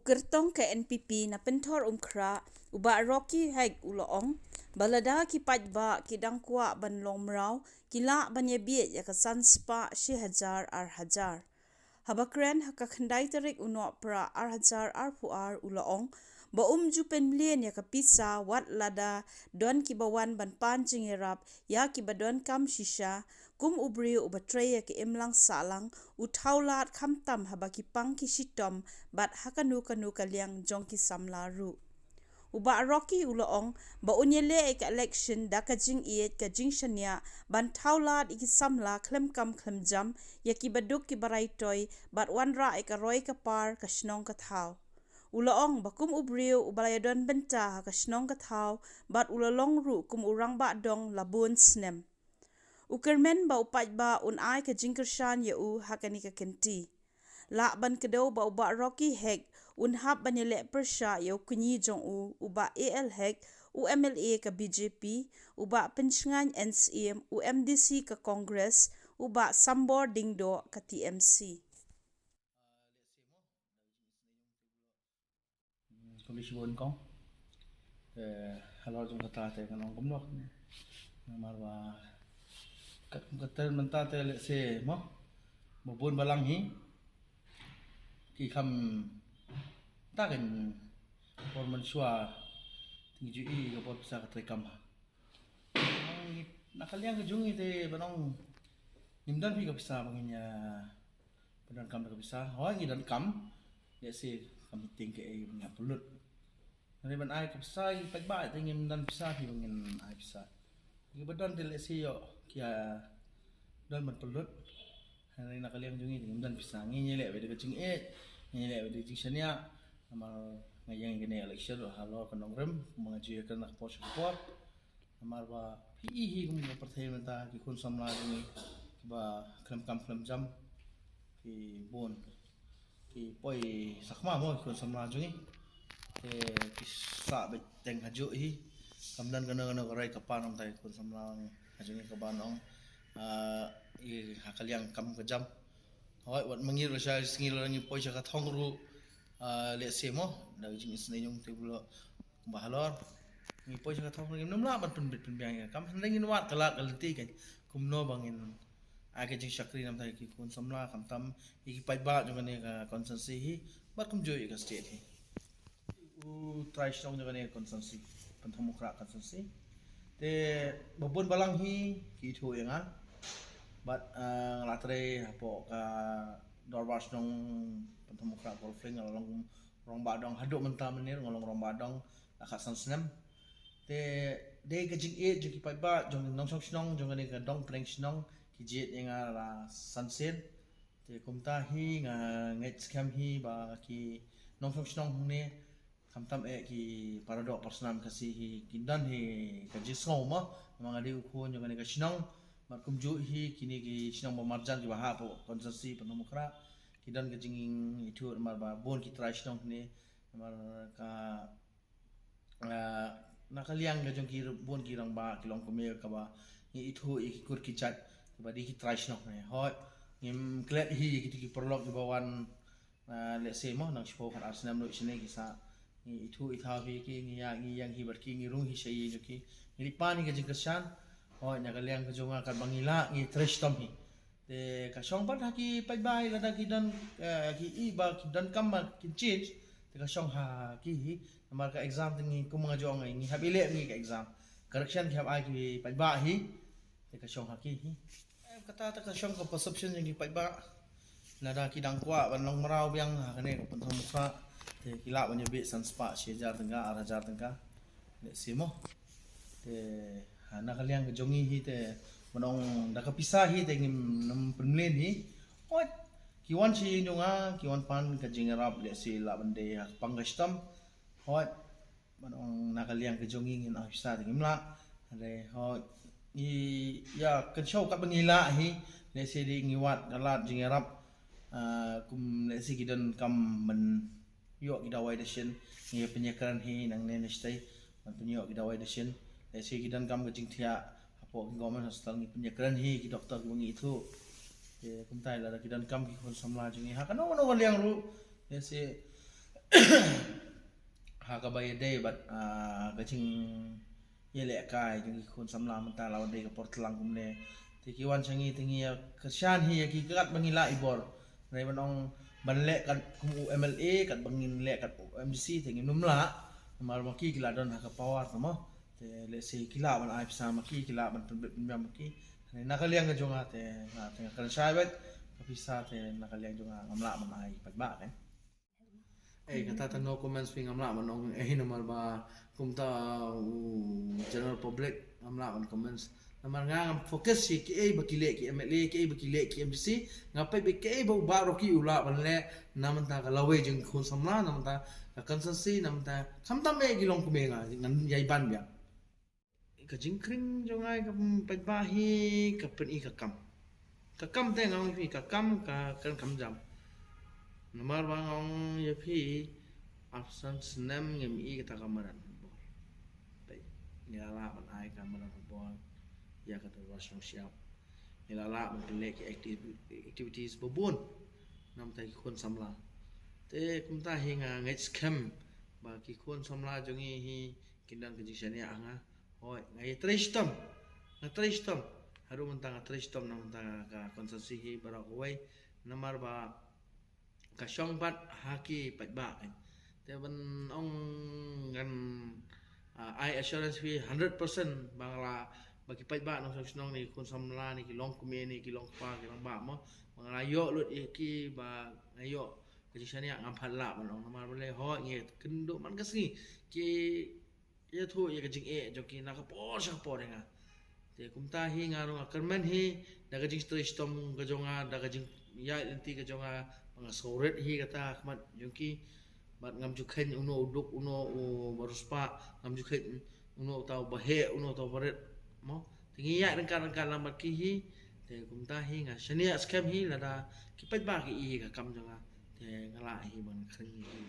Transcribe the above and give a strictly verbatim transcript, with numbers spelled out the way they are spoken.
Kyrtong ka N P P na Pynthor Umkhrah, u Bah Rocky Hek u la ong ba lada ki paidbah ki dang kwah ban long mraw, ki lah ban ïabieit ïa ka san spah shi hajar ar hajar. Haba kren ha ka khyndai tarik u Nohprah ar hajar arphew ar, u la ong ba um ju pynmlien ïa ka pisa wat lada don kiba wan ban pan jingïarap ïa kiba donkam shisha. Kum u briew uba trei ïa ka imlang sahlang, u thaw lad khamtam haba ki pang ki shitom bad ha kano kano ka liang jong ki samla ruh. U Bah Rocky u la ong ba un ïaleh ïa ka election da ka jingïeit, ka jingshaniah, ban thaw lad ïa ki samla khlem kam khlem jam, ïa kiba duk kiba rai toi, bad wanrah ïa ka roi ka par, ka shnong ka thaw. U la ong ba kum u briew uba la ïadon bynta ha ka shnong ka thaw bad u la long ruh kum u rangbah dong la bun snem. U kyrmen ba u paidbah un ai ka jingkyrshan ïa u ha kane ka kynti. Lah ban kdew ba u Bah Rocky Hek un hap ban ïaleh pyrshah ïa u kñi jong u, u Bah A L Hek, u M L A ka B J P, u Bah Pynshngaiñ N C M, u M D C ka Congress, u Bah Sambor Dingdoh ka T M C. Khublei shibun kong. Te halor jong kata te ngan ong kumno. Namar ba kat kum ka trend mynta te lehse mo, ba bun balang hi ki kham ta kan por mynshuwa, te ngi ju i ka bor pisa ka treikam ha. Na ka liang ka jong ngi te ban ong ngim don phi ka pisa ba ngin ïa pyndonkam da ka pisa. Hooid ngi donkam, lehse ka meeting kaei ba ngin ïa pynlut. Hynrei ban ai ka pisa ïa ki paidbah te ngim don pisa phi ba ngin ai pisa. Kiba don te lehse ïoh ki ïa don ban pynlut. Hynrei na ka liang jong ngi te ngim don pisa. Ngi ïaleh beit da ka jingïeit, ngi ïaleh beit da ka jingshaniah. Namar nga ïeng ïa kane election halor ka nongrim, kumba nga ju ïakren na ka por sha ka por. Namar ba phi i hi kum ka pyrthei mynta, ki khun samla jong ngi kiba khlem kam khlem jam ki bun, ki poi sakma mo ki khun samla jong ngi. Te ki sah beit teng hajuh hi. Kam don kano kano ka roi ka par namar ki khun samla jong ngi kaba nong, ah, i ha ka liang kam ka jam. Hooid, wat ma ngi ruh sha sngi lada ngi poi sha ka thong ruh, ah, lehse mo, da ka jingisynei jong te u Blei kumba halor. Ngi poi sha ka thong ruh ngim lah ban pynbit pynbiang ïa ka kam, hynrei ngin wad ka lad ka lynti kan kumno ba ngin ai ka jingshakri namar ki khun samla, khamtam ïa ki paidbah jong kane ka constituency hi bad kumjuh ïa ka state hi. U trai shnong jong kane ka constituency, Pynthorumkhrah constituency. Te ba bun balang hi ki ithuh ïa nga. Bad, eh, nga la trei hapoh ka dorbar shnong Pynthorumkhrah Golf Link, nga la long rangbah dong haduh mynta mynne, nga long rangbah dong la khatsan snem. Te dei ka jingïeit jong ki paidbah, jong ki nongshong shnong jong kane ka dong pdeng shnong, ki jied ïa nga la san sien. Te kumta hi nga ngeit skhem hi ba ki nongshong shnong hangne, khamtam eh ki paradoh parsnam Khasi hi, ki don hi ka jingsngew mo, namar nga dei u khun jong kane ka shnong. Bad kumjuh hi kine ki shnong ba marjan kiba hap hapoh constituency Pynthorumkhrah ki don ka jingithuh namar ba bun ki trai shnong hangne. Namar ka, ah, na ka liang ka jong ki bun ki rangbah ki long kumne kaba ngi ithuh ïa ki kur ki jait kiba dei ki trai shnong hangne. Hooid, ngim klet hi ïa kito ki paralok kiba wan, ah, lehse mo, nang shiphew khatar snem ruh shane ki sah. Ngi ithuh ithaw hi ki, ngi ïa, ngi ïeng hi bad ki, ngi rung hi sha ïing jong ki. Ngi leit pan hi ka jingkyrshan. Hooid, na ka liang ka jong nga katba ngi lah ngi trei shitom hi. Te ka shong pat ha ki paidbah lada ki don, eh, ki i ba ki donkam ba kin change. Te ka shong ha ki hi. Namar ka exam te ngi kum nga ju ong ngi hap ïaleh ngi ka exam. Correction ki hap ai ki paidbah hi. Te ka shong ha ki hi. Em, kata te ka shong ka perception jong ki paidbah. Lada ki dang kwah ban long mraw biang ha kane ka Pynthorumkhrah, te ki lah ban ïabit san spah shi hajar tyngka, ar hajar tyngka. Lehse mo. Te ha na ka liang ka jong ngi hi te ban ong da ka pisa hi te ngim, ngim pynmlien hi. Hooid, ki wan sha ïing jong nga, ki wan pan ka jingïarap, lehse lah ban dei ha ka pang ka shitom. Hooid, ban ong na ka liang ka jong ngi ngin ai pisa te ngim lah. Hynrei hooid, ngi ïa kynshew katba ngi lah hi, lehse dei ngi wad ka lad jingïarap, ah, kum lehse ki donkam ban ïoh ki dawai dashin, ngi ïa pynïakren hi nangne nashatei ban pynïoh ki dawai dashin. Lehse ki donkam ka jingthiah hapoh ki government hospital, ngi pynïakren hi ki doktor kiba ngi ithuh. Te kumta lada ki donkam ki khun samla jong ngi ha kano kano ka liang ruh, lehse Ha kaba ïadei bad, ah, ka jingïalehkai jong ki khun samla mynta la wan dei ka por tlang kumne. Te ki wan sha ngi te ngi ïa kyrshan hi ïa ki katba ngi lah i bor. Hynrei ban ong ban leh kat kum u M L A, katba ngin leh kat u M D C te ngim lah. Namar ba ki ki la don ha ka power te mo. Te lehse ki lah ban ai pisa ma ki, ki lah ban pynbit pynbiang ma ki. Hynrei na ka liang ka jong nga te nga te nga kren shai beit ka pisa te na ka liang jong nga ngam lah ban ai paidbah kan. Eh, kata ta no comments phi ngam lah ban ong eh namar ba kumta u general public ngam lah ban comments. Namar nga ngam focus ïa kiei ba ki leh ki M L A, kiei ba ki leh ki M D C, nga peit ba kiei ba u baroh ki u lah ban leh na mynta ka lawei jong khun samla, na mynta ka constituency, na mynta khamtam eh ki long kumne nga ngan ïai ban biang. Ka jingkhring jong nga ïa ka paidbah hi ka pyni ka kam. Ka kam te nga ong ïa phi ka kam ka kren kam jam. Namar ba nga ong ïa phi arphew san snem ngim i kata ka madan football. Peit, ngi la lah ban ai ka madan football ïa ka Dorbar Shnong Siap. Ngi la lah ban leh ki acti-, activities ba bun. Namar ki khun samla. Te kumta hi nga ngeit skhem ba ki khun samla jong ngi hi kin don ka jingshaniah ha nga. Hooid, nga ïatrei shitom. Nga trei shitom. Haduh mynta nga trei shitom na mynta ka constituency hi baroh kawei. Namar ba ka shong pat ha ki paidbah kan. Te ban ong ngan, ah, ai assurance phi hundred percent ba nga la ba ki paidbah nongshong shnong ne khun samla ne ki long kmie ne ki long kpa ki long bah mo. Ba nga la ïoh lut ïa ki ba nga ïoh ka jingshaniah ngam pat lah ban ong namar balei hooid ngi kynduh man ka sngi ki ïathuh ïa ka jingeh jong ki na ka por sha ka por ïa nga. Te kumta hi nga ruh nga kyrmen hi da ka jingtrei shitom ka jong nga, da ka jingïaid lynti ka jong nga, ba nga sngewrit hi kata ha khmat jong ki. Bad ngam ju kheiñ uno u duk, uno u ba riewspah, ngam ju kheiñ uno uta uba heh, uno uta uba rit. Mo, te ngi ïaid ryngkat ryngkat lang bad ki hi. Te kumta hi nga shaniah skhem hi lada ki paidbah ki i hi ka kam jong nga. Te nga lah hi ban khring hi.